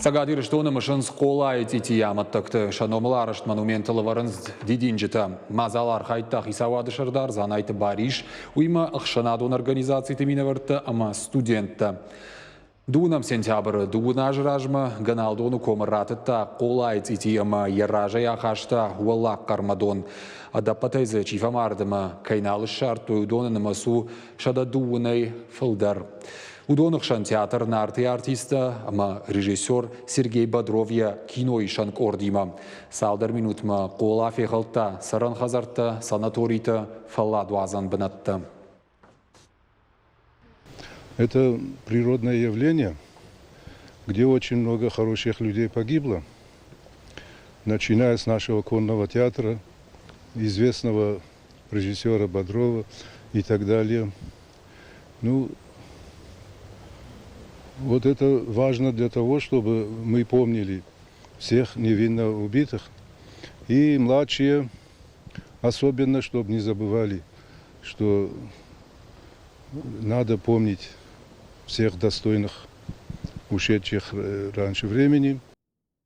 Цӕгат Ирыстоны мысынц Хъолайы цъитийы амӕттӕгты. Сӕ номыл арӕзт монументыл ӕвӕрынц дидинджытӕ. Мадзал архайдта хицауады сӕрдар Дзанайты Барис, уыимӕ ӕхсӕнадон организациты минӕвӕрттӕ ӕмӕ студенттӕ. Дыууынӕм сентябры дыууын азы размӕ Гӕналдоны комы ратыдта Хъолайы цъити ӕмӕ йӕ разӕй ахаста Уӕллаг Хъӕрмӕдон. Ӕдӕппӕтӕй дзы чи фӕмард ӕмӕ кӕй нал ссардтой, уыдоны нымӕц у 102-ӕй фылдӕр. Уыдоны хсӕн театр «Нарты» артисттӕ ӕмӕ режиссер Сергей Бодров йӕ киноисӕн къордимӕ. Цалдӕр минутмӕ Хъола фехӕлдта цӕрӕн хӕдзӕрттӕ, санаторитӕ, фӕлладуадзӕн бынӕттӕ. Это природное явление, где очень много хороших людей погибло, начиная с нашего конного театра, известного режиссера Бодрова и так далее. Ну, вот это важно для того, чтобы мы помнили всех невинно убитых. И младшие, особенно, чтобы не забывали, что надо помнить всех достойных ушедших раньше времени.